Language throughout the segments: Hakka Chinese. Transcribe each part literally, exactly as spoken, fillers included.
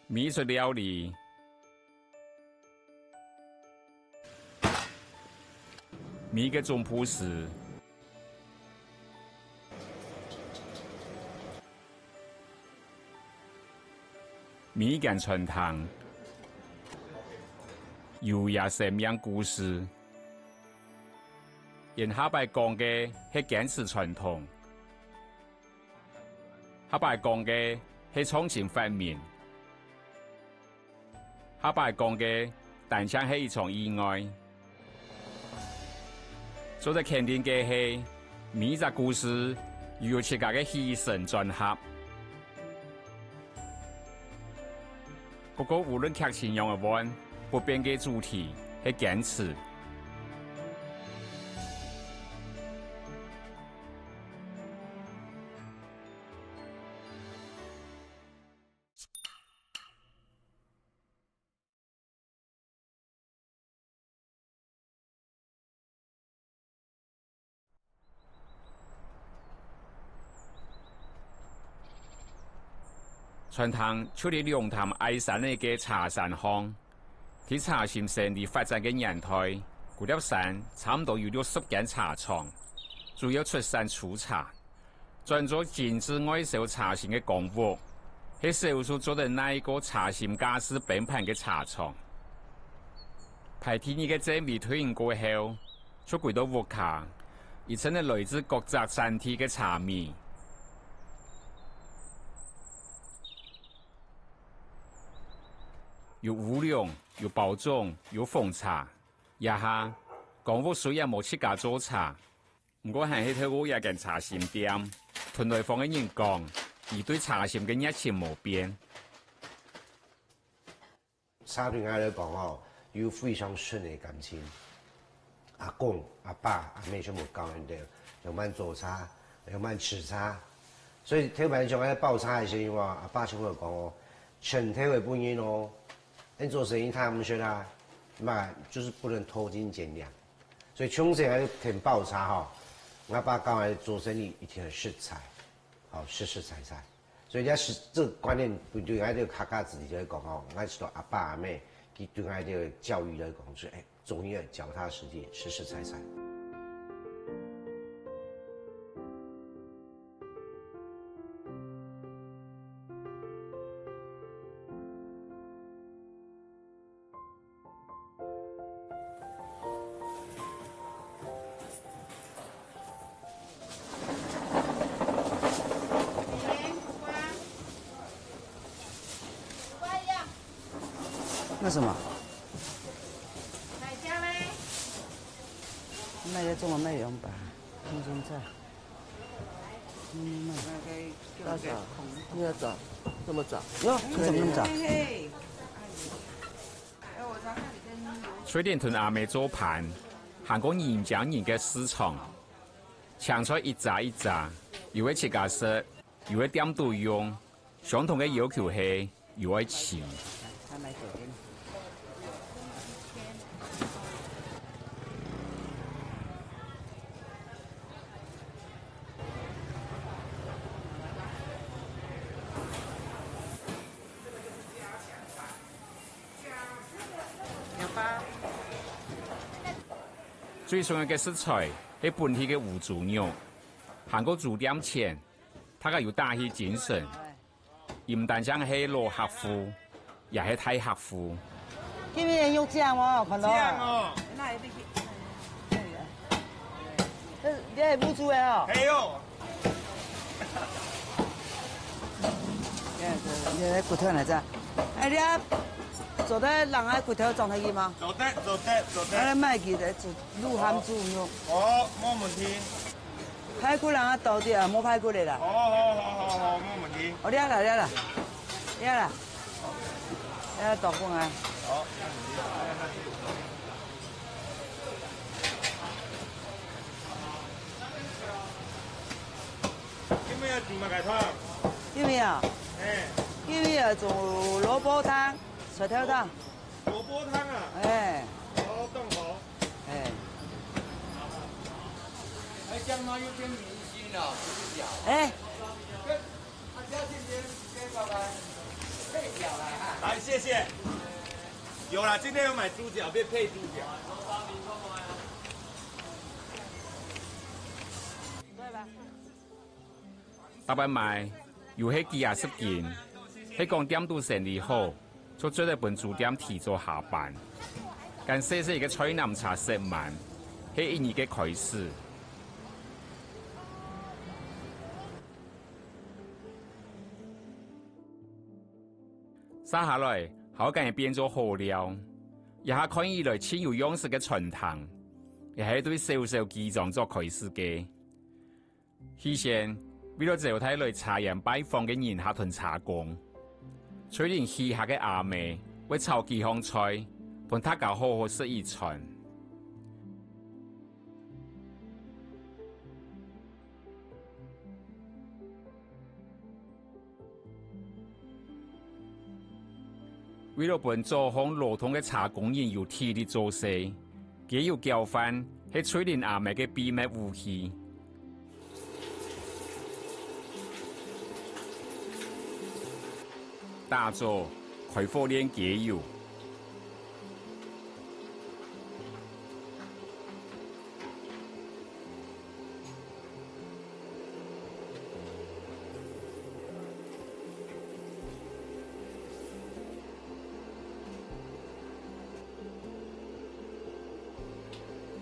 米食料理，米个總舖師，米間餐廳，有這生命故事。因下擺講个係堅持傳統， 下擺講个係創新發明，下擺講个單淨係一場意外。做得肯定个係，每一隻故事又有自家个起承轉合。不過無論劇情仰仔換，不變个主題係堅持。 餐廳就在龍潭矮山仔个茶山項。在茶心生理發展个年代，古寮山差毋多有六十間茶廠，主要出產粗茶。 專做精緻外銷茶心个江屋，係少數做得耐過茶心架勢崩盤个茶廠。排第二个陣尾退隱過後，就歸到屋下，一陣仔來自各隻產地个茶味。有烏龍，有包種，有紅茶。這下，江屋雖然無自家做茶， 毋過還係透過這間茶心店，同來訪个人講，佢對茶心个熱情無變。茶對𠊎來講吼，有非常深个感情。阿公、阿爸、阿姆全部教𠊎兜仰般做茶，仰般製茶。所以頭擺像𠊎包茶个時候啊，阿爸全部講哦，錢頭个本人哦，你做生意聽毋識啊，嘛就是不能偷斤減兩。 所以從細𠊎兜聽包茶吼，𠊎爸教𠊎做生理一定要實在，吼，實實在在。所以這實，這个觀念對，對𠊎兜客家子弟來講吼，𠊎知道阿爸阿姆，佢對𠊎兜个教育來講，就，哎，中醫要腳踏實地，實實在在。 那什麼？那个中文内容吧，空心菜。嗯，那个，到早，又要早，这么早？哟，你怎么那么早？嘿嘿。 雖然同阿姆做伴，行過人爭人个市場，青菜一紮一紮，有个自家食，有个店肚用，相同个要求係有愛錢。 最重要个食材係本地个烏豬肉，行過豬店前，大家有打起精神。毋單淨係老客戶，也係大客戶。今日个肉靚哦，看到啊？靚哦。這，這係烏豬个哦。係哦。 這，這，這骨頭來着。哎，你啊，做得人个骨頭裝下去嗎？做得，做得，做得。哎，賣佢个，做滷鹹豬肉。哦，無問題。排骨人啊，倒掉啊，無排骨个啦。好，好，好，好，好，無問題。哦，你啊啦，你啊啦，你啊啦。你啊，倒過來。好。 今晡日愛煮麼个湯？今晡日啊？嘿。今晡日愛煮蘿蔔湯、菜頭湯。蘿蔔湯啊？嘿。哦，當好。嘿。哎，這樣嘛又變明星了，是不是啊？哎。跟，啊，嘉慶今天，今天拜拜。來，謝謝。有啦，今天有買豬腳，變配豬腳。逐擺買，又係幾下十斤，係講店肚生理好，就做得分豬店提早下班。揀細細个菜籃茶食滿，係一日个開始。 續下來，還愛將佢變做好料。這下看起來盡有樣式个餐廳，也係對小小居庄做開始个。起先，為了招待來茶園拜訪个人客同茶工，翠玲旗下个阿姆會炒幾項菜，分大家好好食一餐。 為了分做項勞動个茶工人有體力做事，雞油攪飯係翠玲阿姆个秘密武器。打早，開火煉雞油。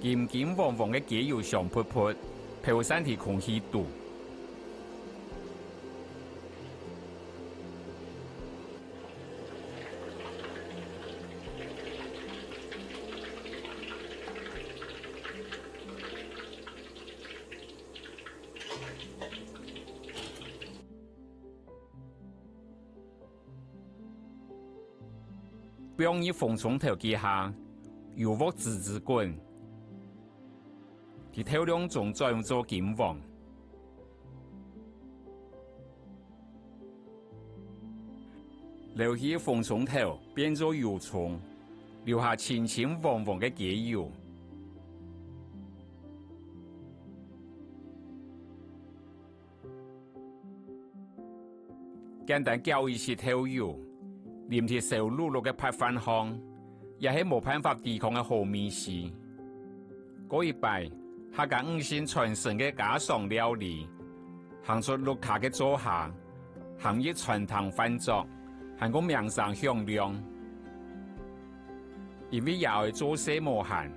金金黃黃个雞油香噴噴，飄散在空氣肚。 放入紅蔥頭幾下，油鑊滋滋滾，在透亮中轉做金黃。 撈去紅蔥頭變做油蔥，留下清清黃黃个雞油。簡單攪一息豆油，淋在燒漉漉个白飯項，也係無辦法抵抗个好味緒。 過一擺，客家五姓傳承个家常料理，行出屋下个灶下，行入餐廳飯桌，還過名聲響亮。因為爺哀做事無閒，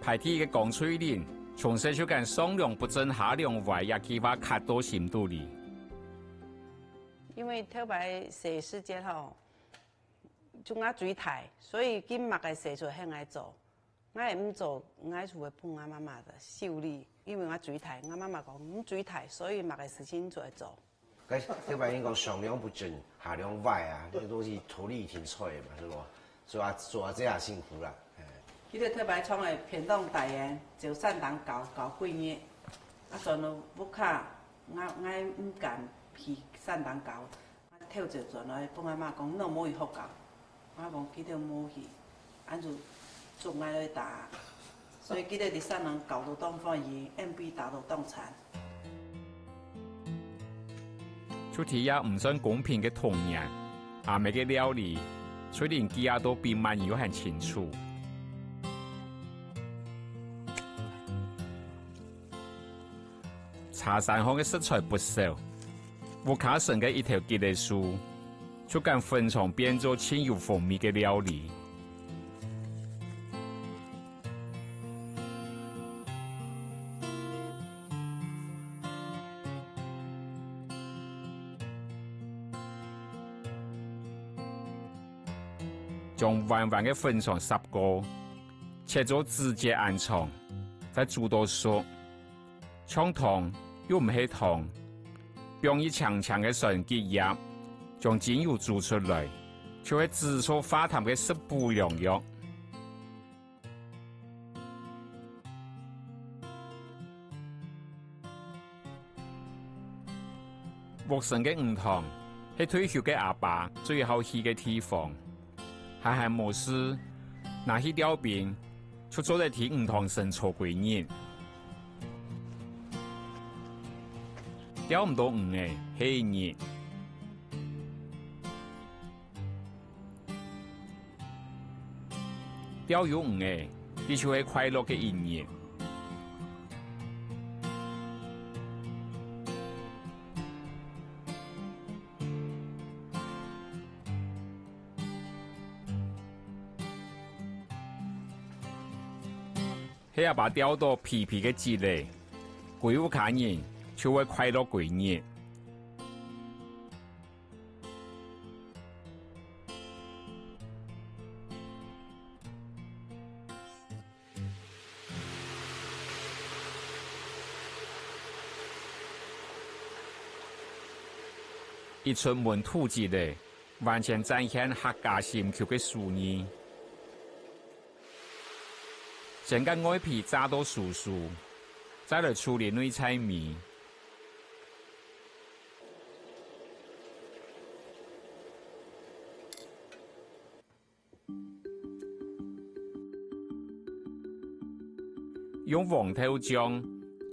排第一个江翠玲，從細就將上梁不正下梁歪這句話刻到心肚裡。因為頭擺細時節吼，就𠊎最大，所以緊麼个事就喊𠊎做。 𠊎毋做，𠊎就會分𠊎媽媽修理，因為𠊎最大，𠊎媽媽講你最大，所以麼个事情就愛做。該頭擺人講上梁不正下梁歪啊，這東西頭裡停菜嘛，是無？所以啊，做啊這下辛苦啦，哎。記得頭擺創个便當大人，就散當搞，搞幾日，啊，轉到屋下，𠊎，𠊎毋敢去散當搞。 偷走轉來，分阿媽講，你無去學校。阿媽講，佢兜無去，恁就捉𠊎來打。所以佢兜第三人搞到當歡喜，M B打到當慘。就這也毋算公平个童年，阿姆个料理，雖然記憶到比滿又還清楚。 茶山項个食材不少，屋下生个一頭桔仔樹，就將粉腸變做盡有風味个料理。將彎彎个粉腸煠過，切做指節恁長，再煮到熟。 像湯又毋係湯，放一青青个酸桔葉，將精油煮出來，就係止燥化痰个食補良藥。屋脣个魚塘係退休个阿爸最好去个地方。 閒閒無事，拿去釣檳，就做得在魚塘脣坐歸日。釣毋到魚仔，歇一日。釣有魚仔，這就係快樂个一日。 係阿爸釣到肥肥个節咧，歸屋下人就會快樂歸日。 一出門肚節咧，完全展現客家心臼个手藝。先將外皮炸到酥酥，再來處理內菜尾。 用黃豆醬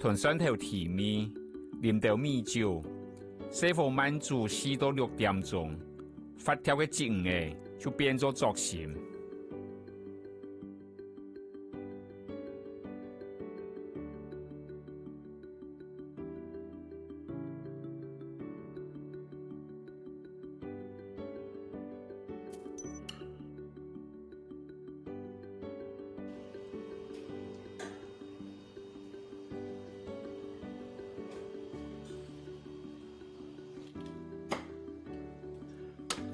同蒜頭提味，淋兜米酒，細火慢煮四到六點鐘，發條个鯽魚仔就變做作心。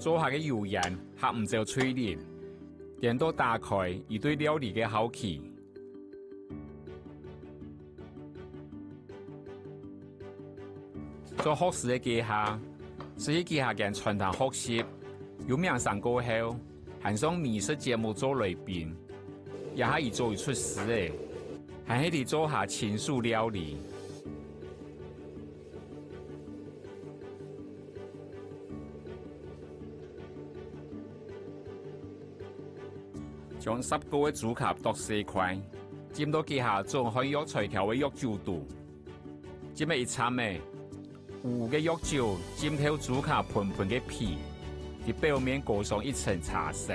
灶下个油煙還毋走脆靈，顛倒打開佢對料理个好奇。 做學師个該下，就去幾下間餐廳學習，有名聲過後，還上美食節目做來賓。這下佢做出師咧，還係在灶下親手料理。 將煠過个豬腳剁細塊，浸到幾下種漢藥材調个藥酒肚。浸了一站仔，烏烏个藥酒浸透豬腳賁賁个皮，在表面膏上一層茶色，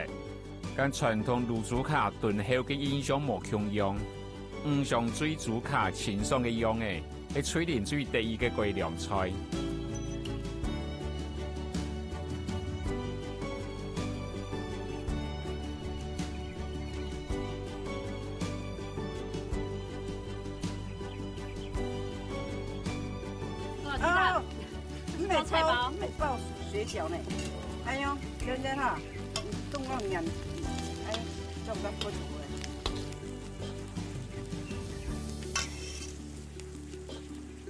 跟傳統滷豬腳燉後个印象無共樣。 五香醉豬腳清爽个樣仔，係翠玲最得意个改良菜。啊，你没包，你没包水饺呢？哎呦，圆圆哈，你冻到黏，哎，这样子不足哎。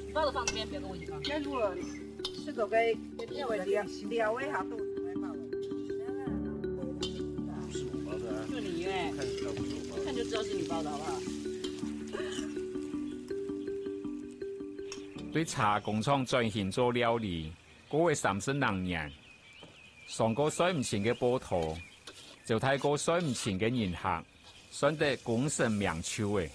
你包的放这边，不要跟我一起放。那如果是个个料料一下都怎么包的？不是我包的啊。就你耶，看一下不是我包的。看就知道是你包的，好不好？對茶工廠轉型做料理，過了三十零年， 上過算毋清个報到，招待過算毋清个人客，算得功成名就咧。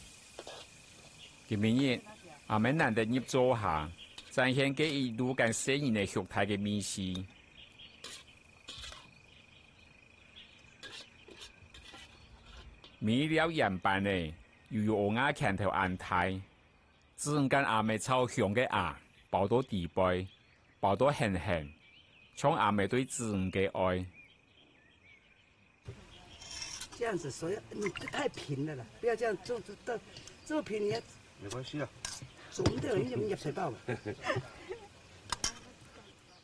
今晡日，阿姆難得入灶下，展現該一路跟細人仔畜大个味緒。每一粒圓粄仔，又有阿姆拳頭恁大， 正跟阿姆炒香个餡包到底背，包到絚絚，像阿姆對子女个愛。這樣子，所以你太平了啦，不要這樣做，做，做平你要沒關係啊。做毋得，你就捏水泡吧。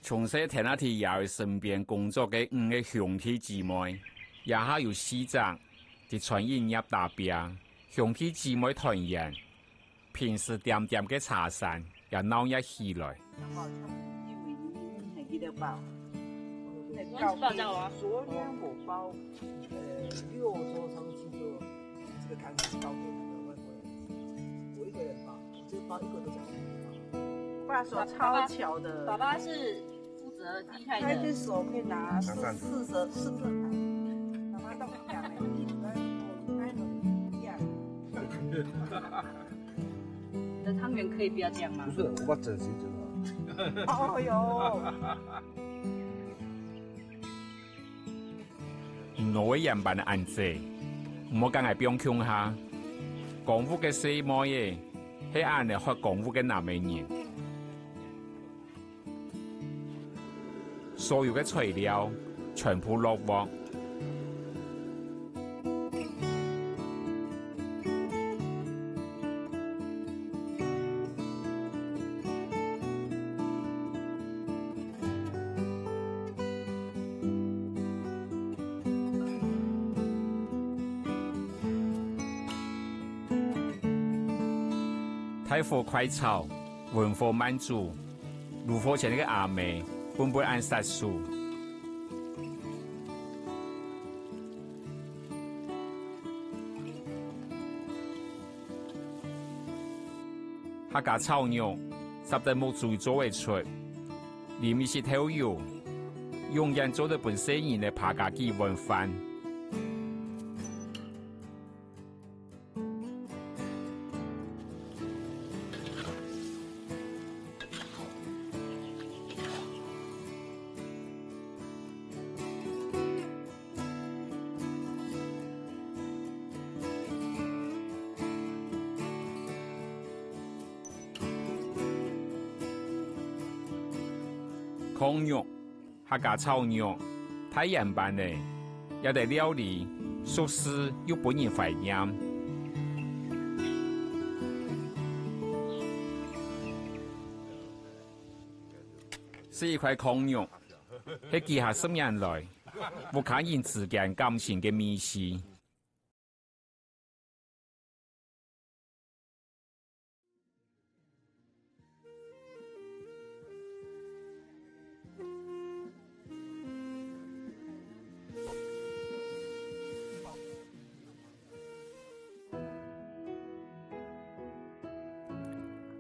從細跈啊在爺仔身邊工作个五個兄弟姊妹，這下有四隻，在餐飲業打拚，兄弟姊妹團圓，平時恬恬个茶山也鬧熱起來。昨天我包，呃，六桌上去就这个摊子包给那个外国人，我一个人包。 就包一个都讲。爸说超巧的。爸爸是负责厉害的。他一只手可以拿四，拿扇子。四色，四色盘。妈妈都不讲了，你那，那，那一样。你的汤圆可以不要这样吗？不是，我把整形整好。哦哟。 老个圓粄恁細，毋好甲𠊎放共下。江屋个細妹仔，係恁呢喝江屋个男仔人。所有个材料全部落鑊。 大火快炒，文火慢煮，爐火前个阿姆本本恁煞手。 客家炒肉，煠得目珠做會出，淋一息豆油，永遠做得分細人仔扒加幾碗飯。 炕肉，客家炒肉，大鹽粄仔，這兜料理，熟事又分人懷念。食一塊炕肉，係幾下十年來，屋下人之間感情个味緒。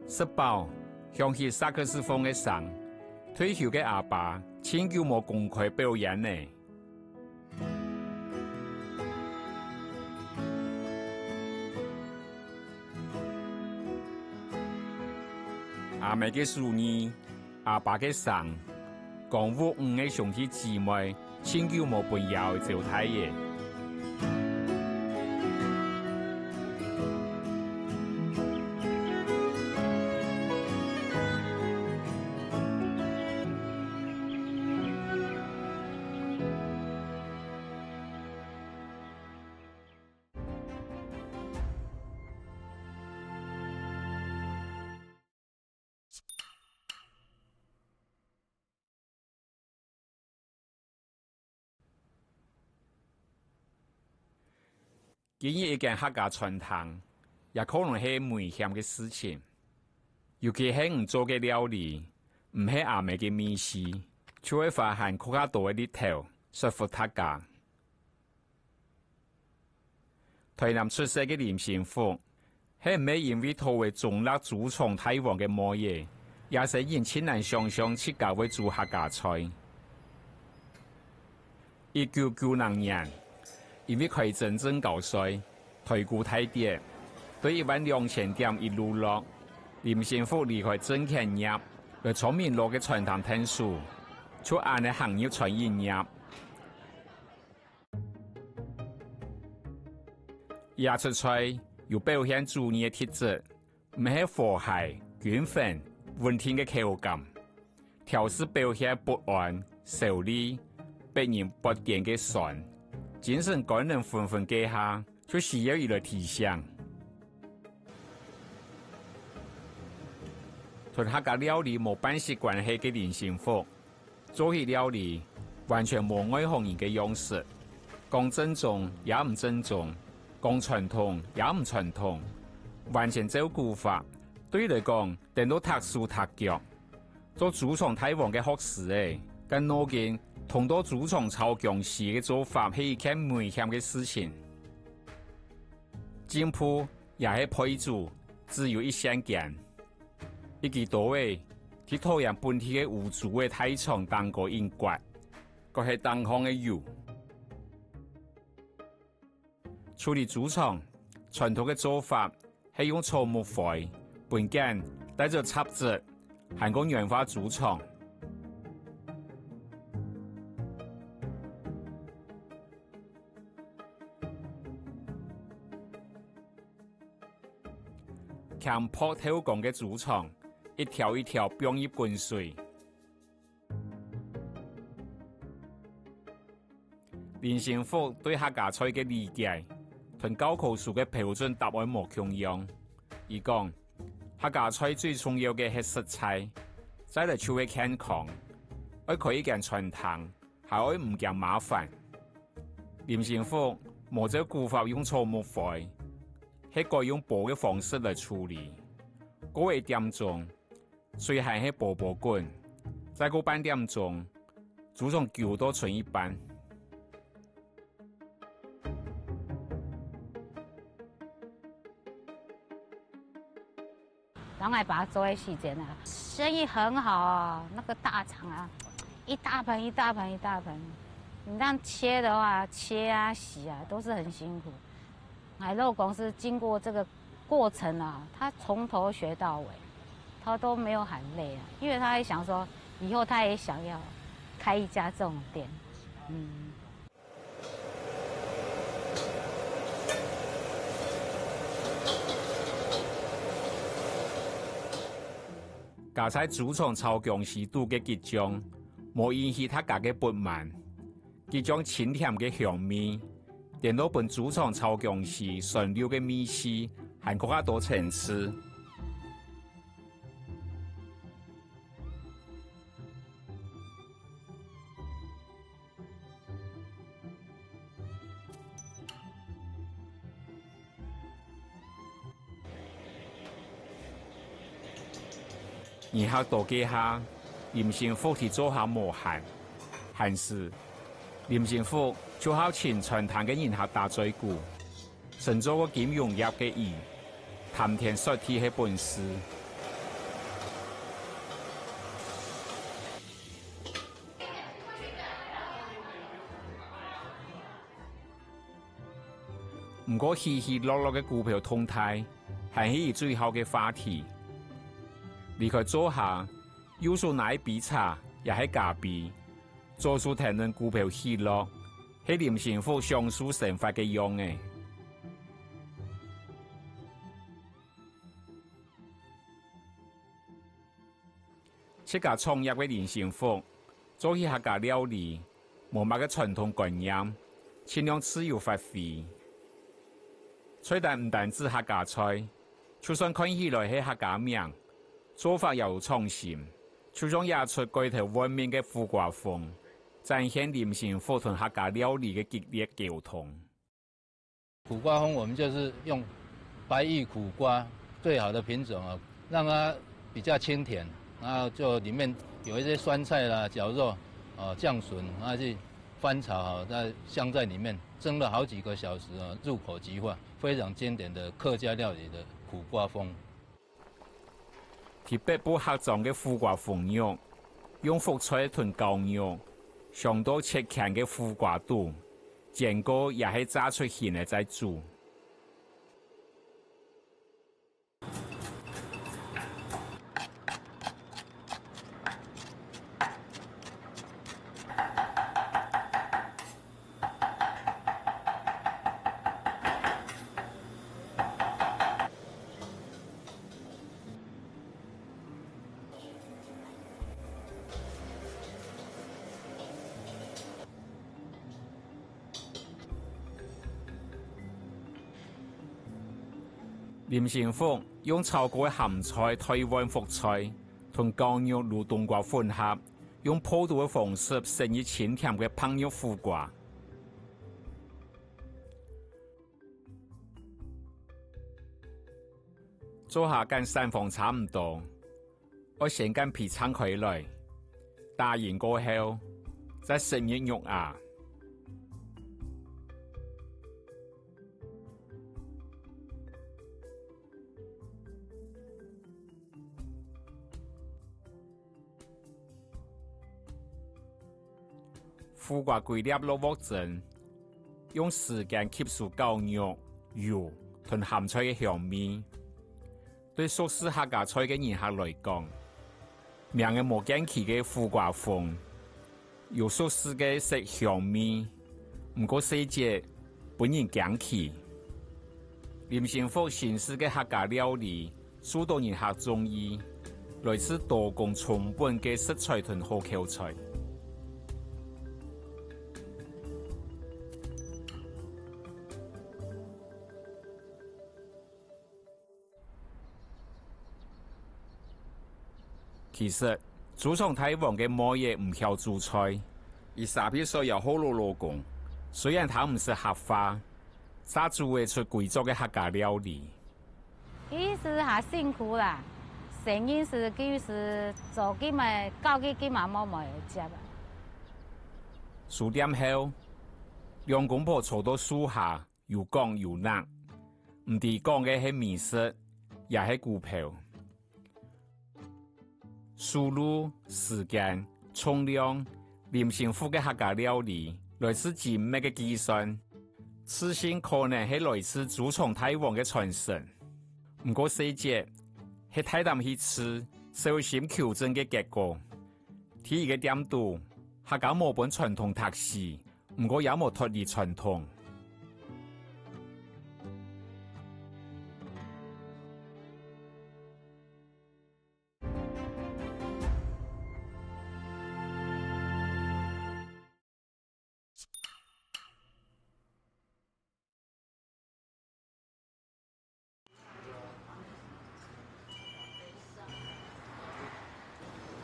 食飽，響起薩克斯風个聲，退休个阿爸盡久無公開表演呢。 阿姆个手藝，阿爸个聲，江屋五個兄弟姊妹，盡久無分爺哀招待咧。 經營一間客家餐廳，也可能係危險个事情。尤其係你做个料理，毋係阿姆个味緒，就會花還較加多个力頭，說服大家。 臺南出世个林新福，係毋係因為討个中壢豬腸大王个妹仔，也使人盡難想像自家會煮客家菜。一九九零年，因為開徵增高稅，台股大跌，對一萬兩千點一路落，林新福離開證券業，來昌明路个餐廳𢯭手，就恁呢行入餐飲業。 這出菜有表現主義个特質，毋係和諧、均勻、穩定个口感，調係表現不安、愁慮、逼人發癲个酸，精神官能昏昏該下，就需要佢來提醒。同客家料理無半息關係个林新福， 做起料理，完全無外行人个樣式。講正宗也毋正宗，講傳統也毋傳統，完全照古法，對佢來講，顛倒踢手踢腳。做豬腸大王个學師仔，該腦筋通到豬腸炒薑絲个做法係一件危險个事情。進步也係倍數，只有一線間。 一枝刀仔，在討厭本地个烏豬仔大腸頂高硬刮，割忒頂項个油。處理豬腸，傳統个做法係用草木灰、粄梗帶做雜質，還過軟化豬腸。掔煸透光个豬腸，一條一條放入滾水。 林新福對客家菜个理解，同教科書个標準答案無共樣。佢講，客家菜最重要个係食材，再來就係健康，愛開一間餐廳，還愛毋驚麻煩。林新福無照古法用草木灰，係改用煲个方式來處理。過一點鐘， 水還係啵啵滾，再過半點鐘，豬腸勼到伸一半。然後還把它做一細間啊，生意很好啊，那個大腸啊，一大盆一大盆一大盆，你這樣切的話，切啊洗啊都是很辛苦。 𠊎老公是經過這個過程啊，他從頭學到尾，他都沒有喊累啊，因為他也想說，以後他也想要開一家這種店。嗯。加在豬腸炒薑絲肚个桔醬，無引起大家个不滿。 桔醬清甜个香味，顛倒分豬腸炒薑絲酸溜个味緒還過較多層次。人客到該下，林新福在灶下無閒。閒時，林新福就好尋餐廳个人客打嘴鼓，身做過金融業个佢，談天說地係本事。 毋過起起落落个股票動態，還係佢最好个話題。離開灶下，右手拿一杯茶，也係咖啡，左手談論股票起落，係林新福享受生活个樣仔。 自家創業个林新福，做起客家料理，無麼个傳統觀念，盡量自由發揮。菜單毋單止客家菜，就算看起來係客家名，做法也有創新，就像這齣改頭換面个苦瓜封，展現林新福同客家料理个激烈溝通。 苦瓜封我們就是用白玉苦瓜最好的品種啊，讓它比較清甜，然後就裡面有一些酸菜啦、絞肉、哦，醬筍，然後去翻炒好，再香在裡面，蒸了好幾個小時啊，入口即化，非常經典的客家料理的苦瓜封。 在北部客庄个苦瓜封肉，用覆菜同絞肉，上到切圈个苦瓜肚，煎過也係炸出形仔再煮。 林新福用炒過个鹹菜代換覆菜，同絞肉摎冬瓜混合， 用爆肚个方式食入清甜个白玉苦瓜。灶下間散黃差毋多，愛先間皮撐開來，打勻過後，再食入肉芽。 苦瓜歸粒落鑊蒸，用時間吸收絞肉、油同鹹菜个香味。對熟事客家菜个人客來講，名仔無見起个苦瓜封， 有熟事个色香味，毋過細節分人驚奇。林新福新式个客家料理，受到人客中意，來自多工成本个食材同好口才。 其實，豬腸大王个妹仔毋曉煮菜，佢沙鼻嘴又好老老公，雖然佢毋識客話，嗄煮會出歸桌个客家料理。其實還辛苦啦，細人時佢係做佢个，教佢个嘛無無會接啊。收店後，兩公婆坐到樹下， 有講有笑，毋知講个係美食，也係股票。手路、時間、重量，林新福个客家料理，來自精密个計算，自信可能係來自豬腸大王个傳承。毋過細節，係大膽去試，小心求證个結果。第一个店肚，客家無分傳統擇死， 毋過也無脫離傳統。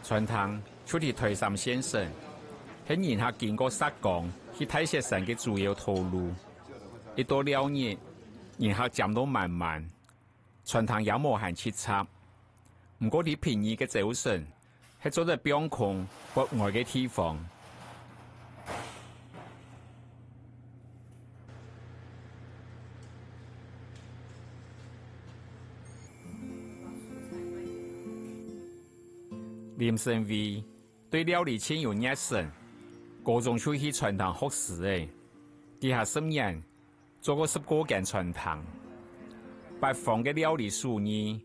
餐廳就在台三線上，係人客經過石岡去大雪山个主要道路。一到尞日，人客佔到滿滿，餐廳也無閒直掣。毋過在平日个朝晨， 係做得放空、發呆个地方。林成偉對料理盡有熱忱，高中就去餐廳學師仔，佢下十年 做過十過間餐廳。八方个料理手藝，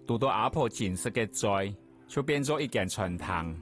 堵到阿婆真實个嘴，就變做一間餐廳。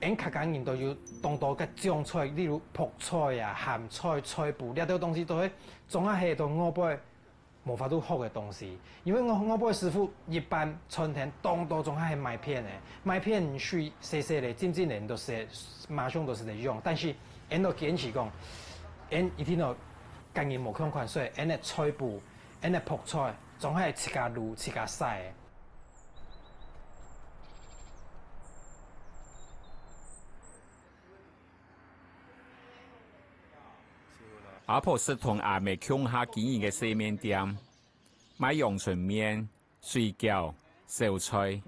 𠊎客家人都有當多个醬菜，例如覆菜啊、鹹菜、菜脯，這兜東西都係總係到外背 無法度學个東西。因為𠊎，𠊎外背師傅一般餐廳當多總係賣片个，賣片水細細个，浸浸个，你都食，馬上都食得用。但是𠊎都堅持講，𠊎一定愛佮人無共款，所以𠊎个菜脯，𠊎个覆菜，總係自家滷、自家洗个。 阿婆識同阿姆共下經營个細麵店，賣陽春麵、水餃、小菜。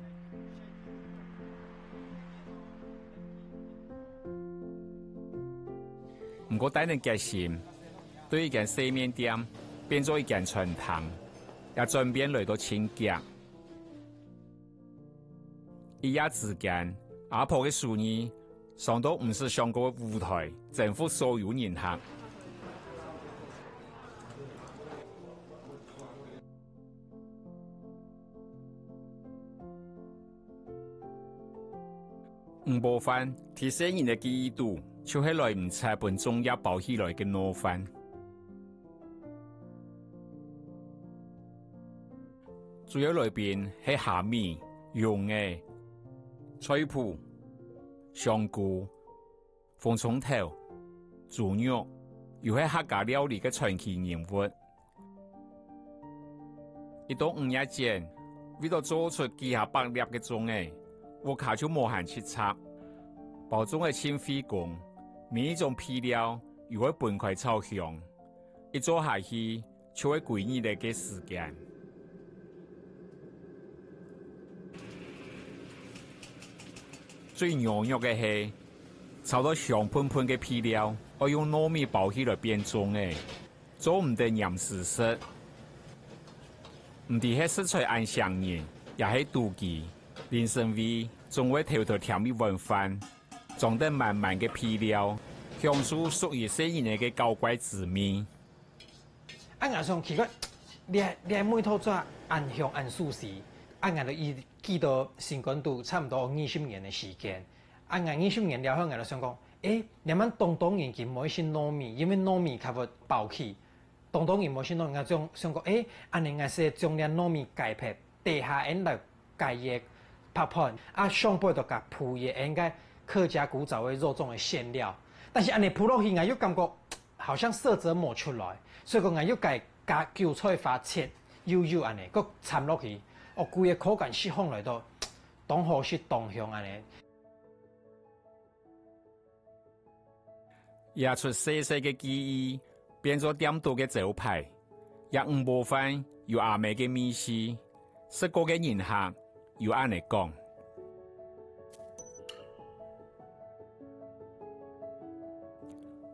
毋過，帶等決心，對一間細麵店變做一間餐廳，也轉變來到盡遽。 一夜之間，阿婆个手藝上到毋識想過个舞台，征服所有人客。五寶飯，在細人个記憶肚，就係來毋掣分粽葉包起來个糯飯。 主要來賓係蝦米、魷魚、菜脯、香菇、紅蔥頭、豬肉，又係客家料理个傳奇人物。一到五月節，為著做出幾下百粒个粽仔，屋下就無閒直掣。包粽仔盡費工，每一種配料又愛分開炒香。 一做下去，就會幾日仔个時間。最軟弱个係，炒到香噴噴个配料，愛用糯米包起來變粽仔，做毋得黏時食。毋知係實在恁想念，也係妒忌，林承偉總會偷偷添一碗飯，裝得滿滿个肥料，享受屬於細人仔个搞怪滋味。 啊，𠊎想奇怪，這，這味道做恁香恁舒適，啊，𠊎就一記得心肝肚差毋多二十年个時間。啊，𠊎二十年了後，𠊎就想講，誒，這滿當多人佢毋會食糯米，因為糯米較會飽起。當多人毋會食糯米，𠊎想，想講，誒，恁呢𠊎係將這糯米解忒，底下𠊎來 解一个白飯，啊，上背就共鋪一个𠊎个客家古早个肉粽个餡料。但是恁呢鋪落去，𠊎又感覺好像色澤抹出來，所以講𠊎又改加韭菜花切幼幼恁呢，閣摻落去，哦，規个口感食起來都當好食，當香恁呢。 這出細細个記憶，變做店肚个招牌。這五寶飯有阿姆个味緒，食過个人客有恁呢講。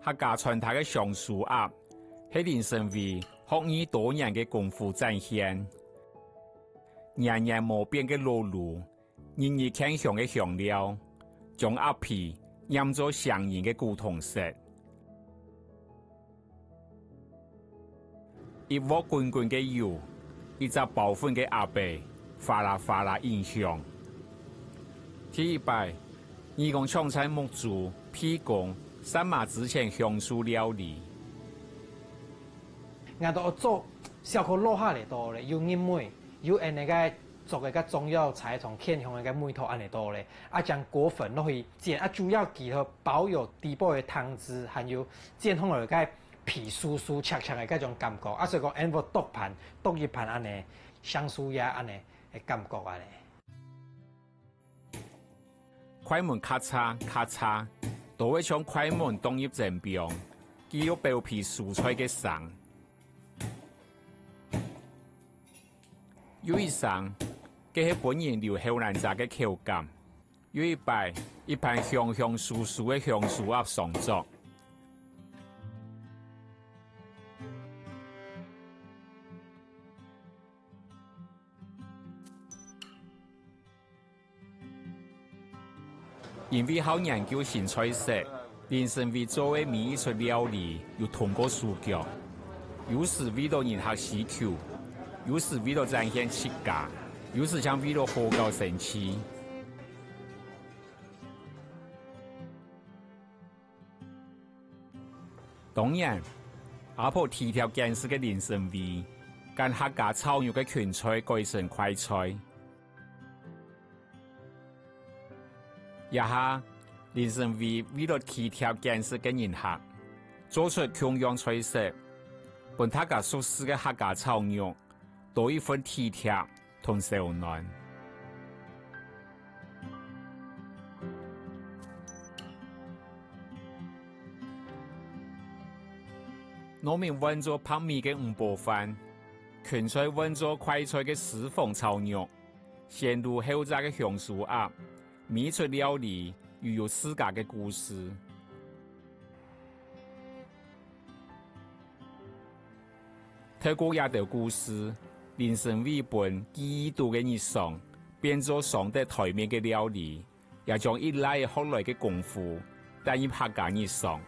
客家傳統个香酥鴨，係林承偉學藝多年个功夫展現。年年無變个老路， 日日添香个香料，將鴨皮染做成人个古銅色。一鑊滾滾个油，一隻包粉个鴨髀，嘩啦嘩啦引香。第一擺，耳公搶在目珠、鼻公、舌嫲之前享受料理。 𠊎都做小可落下來多咧，有入味，有恁呢个做个个中藥材同添香个个味道恁呢多咧。啊，將果粉落去煎，啊，主要佢个包有底部个湯汁，還有煎好了个皮酥酥脆脆个該種感覺。啊，所以講，恁會剁盤，剁一盤恁呢，香酥鴨恁呢个感覺恁呢。 快門咔嚓咔嚓，都會像快門當入蒸放，記錄表皮酥脆个聲。有一聲，該係分人流口涎汁个口感。有一擺，一盤香香酥酥个香酥鴨上桌。 因為好研究新菜色，林承偉做个每一出料理有動過手腳，有時為著人客需求，有時為著展現自家，有時正為著好搞生趣。當然，阿婆第一條見識个林承偉，揀客家炒肉个芹菜改成快菜。 這下，林承偉為著第一條見識个人客，做出共樣菜色，分大家熟事个客家炒肉，多一份體貼同燒暖。糯米換做白米个五寶飯，芹菜換做快菜个私房炒肉， 鮮滷後炸个香酥鴨，每一出料理又有自家个故事。透過這兜故事，林承偉分記憶肚个日常變做上得檯面个料理，也將一垤仔學來个功夫帶入客家日常。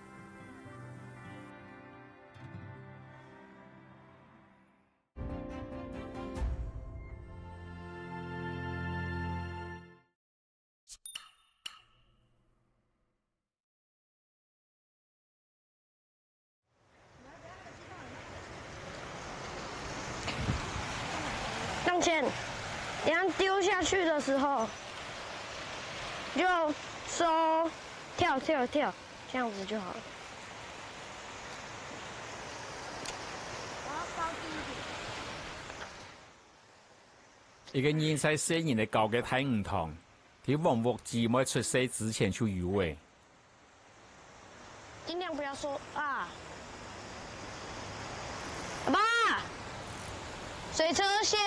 向前，你要丢下去的时候，就收，跳跳跳，这样子就好了。一个人在細人仔个教个大魚塘，在黃屋姊妹出世之前就有咧。 尽量不要说啊。阿爸，水车线。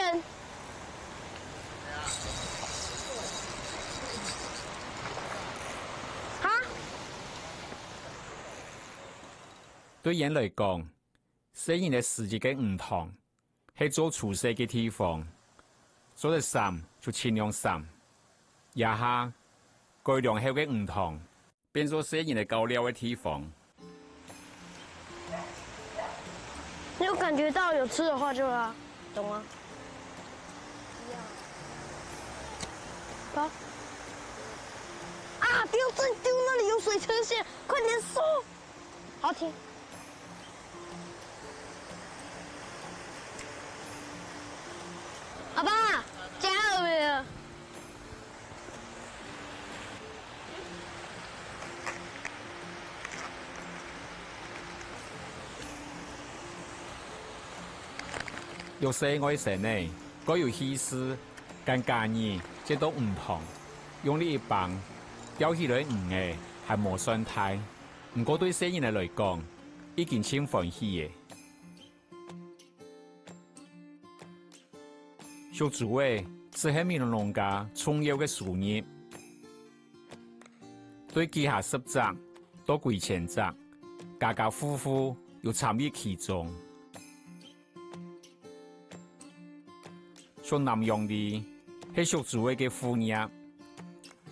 哈？對𠊎來講，細人仔時節个魚塘，係做廚師个地方，做得閃就盡量閃。這下，改良後个魚塘，變做細人仔搞尞个地方。你有感觉到有吃的话就拉，懂吗？好。啊！丢，正丢那里有水车线，快点收！好停。阿爸，加油！ 六歲外甥仔，較有氣勢，敢假日接到魚塘，用力一挷，釣起來魚仔還無算大，毋過對細人仔來講，已經盡歡喜了。 畜豬仔就係美濃農家重要个收入，對幾下十隻到幾千隻，家家戶戶有參與其中。畜南洋梨係畜豬仔个副業，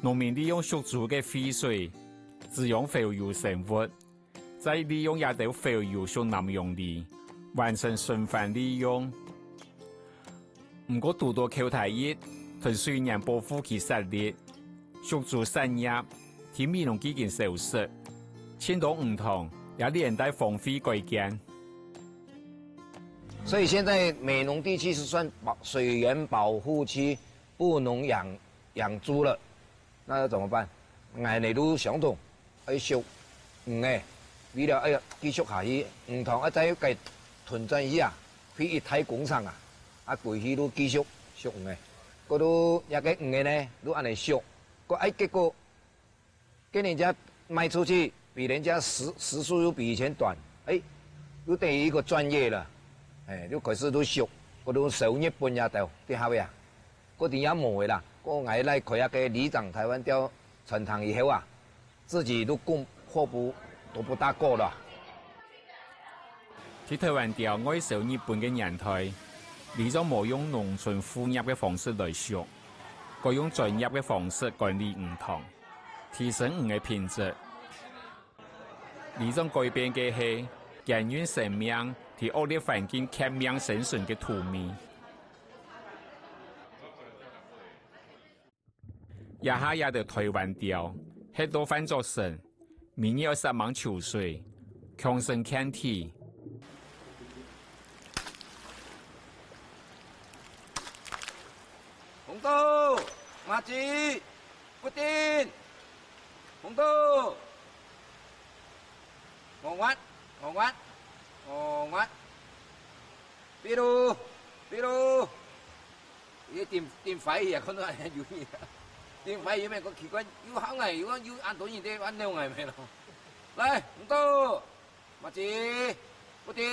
農民利用畜豬个廢水，滋養浮游生物， 再利用這兜浮游畜南洋梨，完成循環利用。毋過堵到Q大一，同水源保護區設立，畜豬產業在美濃已經消失，盡多魚塘也連帶荒廢改建。所以現在美濃地區是算保水源保護區，不能養養豬了。 那要怎麼辦？𠊎呢都想到愛畜魚仔，為了愛繼續下去，魚塘愛再該屯轉去啊，去一大工廠啊，啊歸去都繼續畜魚仔。過都這個魚仔呢，都恁樣畜，過哎結果，跟人家賣出去，比人家時時數又比以前短，哎，又等於一個專業了，哎，又開始都畜，過都收入分也到，對下位啊。 過底也無个啦，過𠊎來開一個里長台灣鳥餐廳以後啊，自己都供貨不都不大夠了。在台灣鳥外銷日本个年代，里長無用農村副業个方式來畜，改用專業个方式管理魚塘，提升魚个品質。里長改變个係堅韌生命在惡劣環境革命生存个土味。 這下這兜台灣鳥，歇到飯桌脣，每日愛煞猛泅水，強身健體。紅豆、麻糬、布丁，紅豆、鵝卵、鵝卵、鵝卵，比如，比如。 伊頂頂飛去啊，看到有影。頂飛去咩？講奇怪，有好矮，有有恁多人在玩弄矮咩咯？來，紅豆、麻糬、布丁、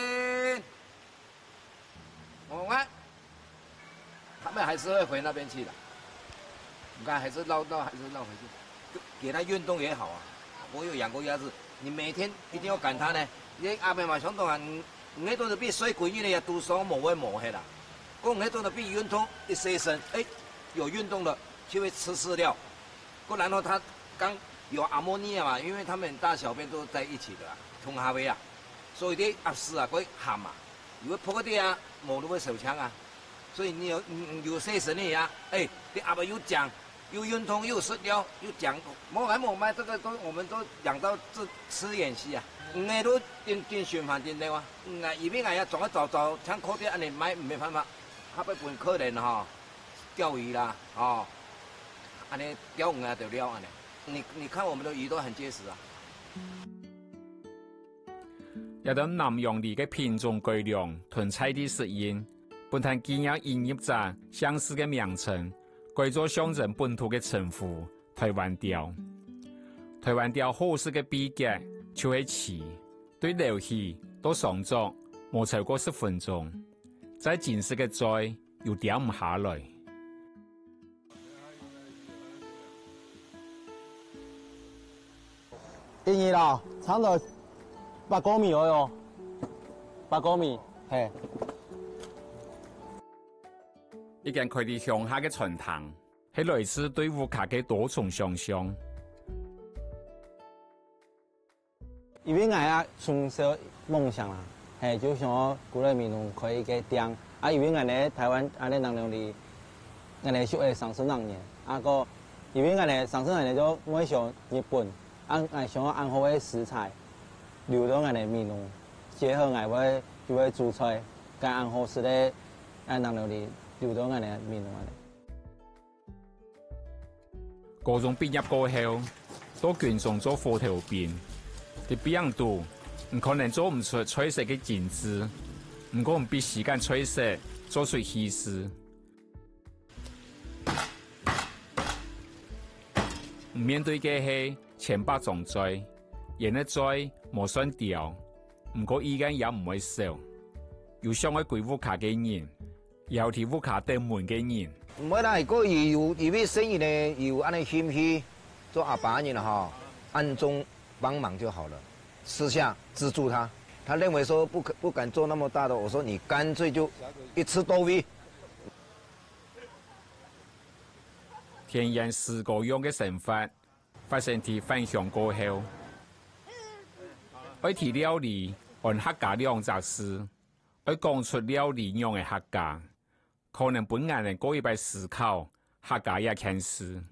鵝卵，他們還是會回那邊去的。你看，還是繞繞，還是繞回去，給它運動也好啊。我有養過鴨子，你每天一定要趕它呢。你阿伯嘛相同啊，你你那種的比水滾運的也都說無會無黑啦。 講該種的比運動一些生，哎，有運動的就會吃飼料，過然後它剛有阿莫尼亞嘛，因為它們大小便都在一起的啊，同下位啊，所以這鴨屎啊會鹹啊，因為潑个地啊，毛都會受傷啊，所以你有你有些生理啊，哎，你阿伯又講，又運動又食料又講，莫還莫賣這個都我們都養到這吃演習啊，嗯，該都真真循環真的啊。 嗯啊，因為𠊎也總愛早早像靠近恁樣買，沒辦法，較不分客人吼，釣魚啦，吼，恁樣釣魚啊就了恁樣。你你看我們的魚都很結實啊。這兜南洋梨个品種改良同在地適應，分佢經營營業者姓氏个名稱，改做象徵本土个稱呼， 台灣鳥。台灣鳥好食个祕訣就係飼，對撈起到上桌無超過十分鐘，再精實个嘴又掉毋下來。一二啦，差不多八公米左右，八公米，嘿。一間開在鄉下个餐廳，係來自對屋下个多重想像。因為𠊎啊，從小夢想啊，係，就想要過來美濃開一個店。啊，因為𠊎呢，臺灣恁呢零六年，𠊎呢，就係三十零年，啊，過，因為𠊎呢，三十零年就會想日本，啊，𠊎想要恁好个食材，留到𠊎呢美濃，結合𠊎會，就會煮菜，該恁好食个，啊，零六年留到𠊎呢美濃恁呢。 高中畢業過後，到軍中做火頭兵。在兵營肚，你可能做毋出菜色个精緻，毋過你必須將菜色做出氣勢。你面對个係千百張嘴，演个嘴無算刁，毋過意見也毋會少。有想愛歸屋下个人， 要在屋下等門个人。毋會啦，佢有，有一位生意呢，有恁呢興趣，做阿爸人吼，暗中幫忙就好了，私下資助他。他認為說不可，不敢做那麼大的，我說你乾脆就一次到位。田園詩歌樣个生活，發生在返鄉過後。愛提料理，安客家兩隻字，愛講出料理仰个客家， 可能分𠊎等過一擺思考客家這件事。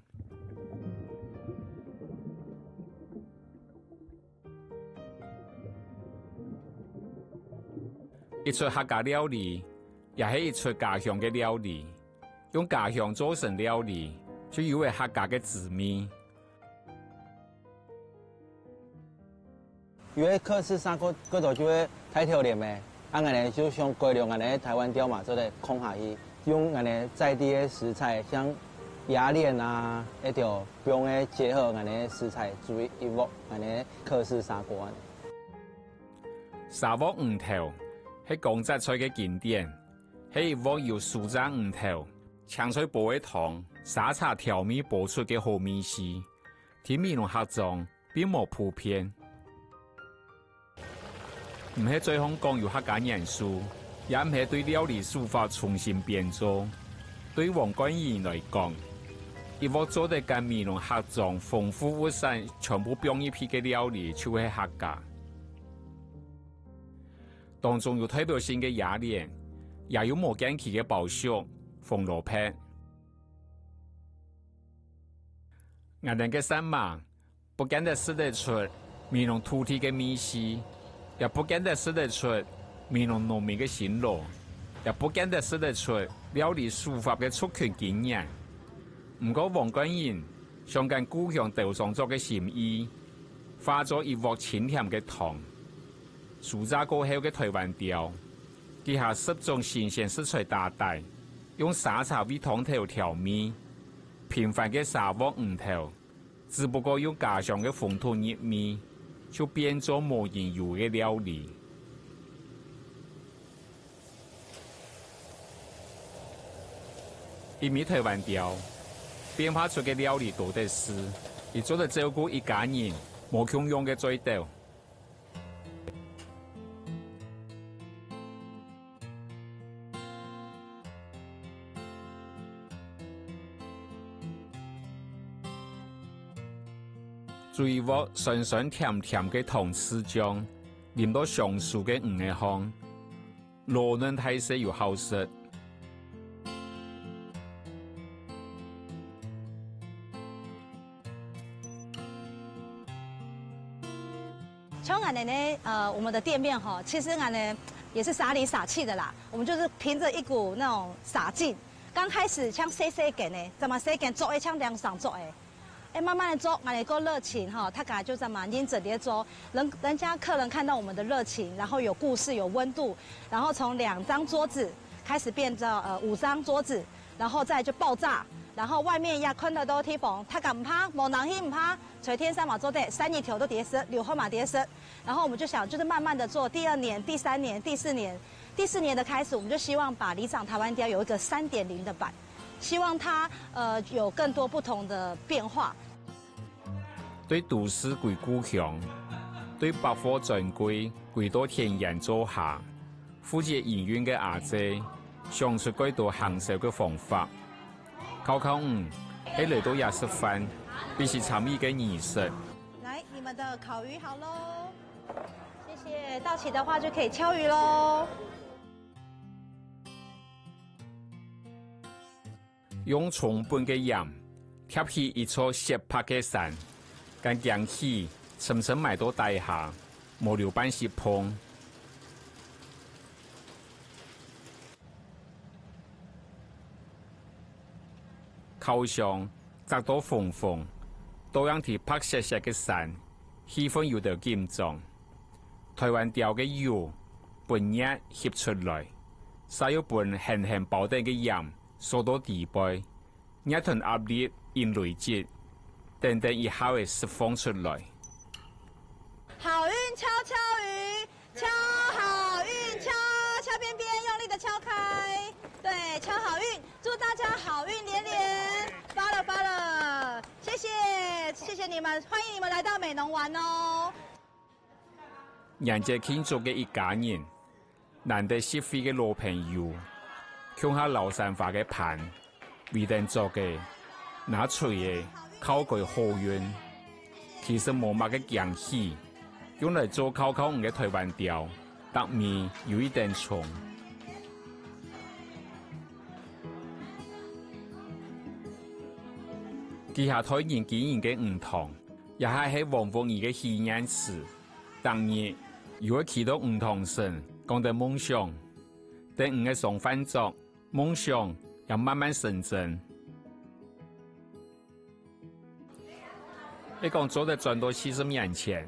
一出客家料理，也係一出家鄉个料理。用家鄉做成料理，就有了客家个滋味。 因為客事儕過，過多就會大頭鐮咩，啊，𠊎呢就想改良𠊎呢臺灣調嘛，做得囥下去，用𠊎呢在地个食材，像鴨鐮啊，一條薑个，結合𠊎呢食材煮一鑊，𠊎呢客事砂鍋恁呢。砂鑊魚頭係江浙菜个經典，係一鑊有酥炸魚頭、青菜脯个湯、沙茶調味煲出个好味緒。 在美濃客庄並無普遍。毋係嘴項講有客家元素，也毋係對料理手法重新編造。對黃冠英來講，一鑊做得將美濃客庄豐富物產全部放入去个料理就係客家。當中有代表性个鴨鐮，也有無見佢个包粟、紅蘿蔔。 𠊎等个三媽，不見得食得出美濃土地个味緒，也不見得食得出美濃農民个辛勞，也不見得食得出料理手法个族群經驗。毋過黃冠英想將故鄉兜上桌个心意，化作一鑊清甜个湯。酥炸過後个臺灣調，佢下十種新鮮食材打底，用沙茶為湯頭調味， 平凡个砂鑊魚頭，只不過用家鄉个風土入味，就變做無人有个料理。一味臺灣調，變化出个料理多得是，佢做得照顧一家人，無共樣个嘴斗。 煮一鑊酸酸甜甜个糖醋醬，淋到上酥个魚仔項，老嫩大細有好食。 像𠊎等呢，呃，我們的店面吼，其實𠊎等也是傻裡傻氣的啦。我們就是憑著一股那種傻勁，剛開始像細細間呢，怎麼細間做，欸，像兩三桌欸，欸，慢慢的做，𠊎等夠熱情吼，大家就怎麼認真的做，人，人家客人看到我們的熱情，然後有故事、有溫度，然後從兩張桌子開始變到，呃，五張桌子，然後再就爆炸，然後外面也看得到地方，大家毋怕，無人去毋怕， 在天山嘛做得，三日頭都在該食，流汗嘛在該食。然後我們就想，就是慢慢的做，第二年、第三年、第四年，第四年的開始，我們就希望把里長臺灣調有一個三點零的版，希望它，呃，有更多不同的變化。對都市歸故鄉，對百貨專櫃歸到田園灶下，負責營運个阿姊，想出幾多行銷个方法。烤烤魚係來到這食飯，必須參與个儀式。來，你們的烤魚好嘍。謝謝，到齊的話就可以敲魚嘍。 用蔥粄个鹽貼起一座雪白个山，將驚喜深深埋到底下，無留半息縫。烤箱煠到紅紅，倒映在白雪雪个山，氣氛有兜緊張。台灣鳥个油分熱翕出來，煞又分絚絚包等个鹽 鎖到底背，熱同壓力引雷擊，等等一下仔釋放出來。好運敲敲魚，敲好運，敲，敲邊邊，用力的敲開。對，敲好運，祝大家好運連連，發了發了，謝謝，謝謝你們，歡迎你們來到美濃玩哦。迎接慶祝个一家人， 難得識會个老朋友，共下撈山花个伴，圍等桌仔，拿錘仔，敲開好運。其實無麼个驚喜，用來做烤烤魚个台灣鳥，逐味有一點重。佢係台人經營个魚塘，也係係王福義个許願池。 逐日，又會企到魚塘脣，講等夢想。等魚仔上飯桌，夢想也慢慢成真。你講做得轉到四十年前，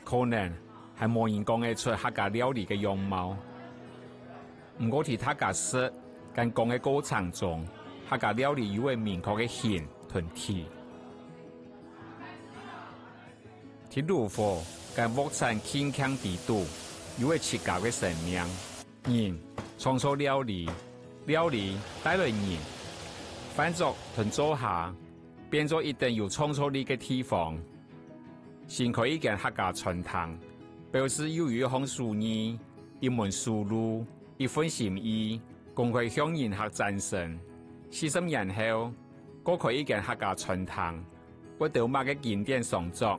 可能還無人講得出客家料理个樣貌。毋過在大家食跟講个過程中，客家料理有个明確个形同體。 在爐火跟鑊鏟輕輕底肚，有个自家个生命。人創造料理，料理帶來人。飯桌同灶下，變做一等有創造力个地方。新開一間客家餐廳，表示又有一項手藝，一門手路，一份心意，公開向人客展示。四十年後，過開一間客家餐廳，會兜麼个經典上桌，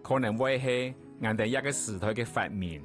可能會係𠊎等這个時代个發明。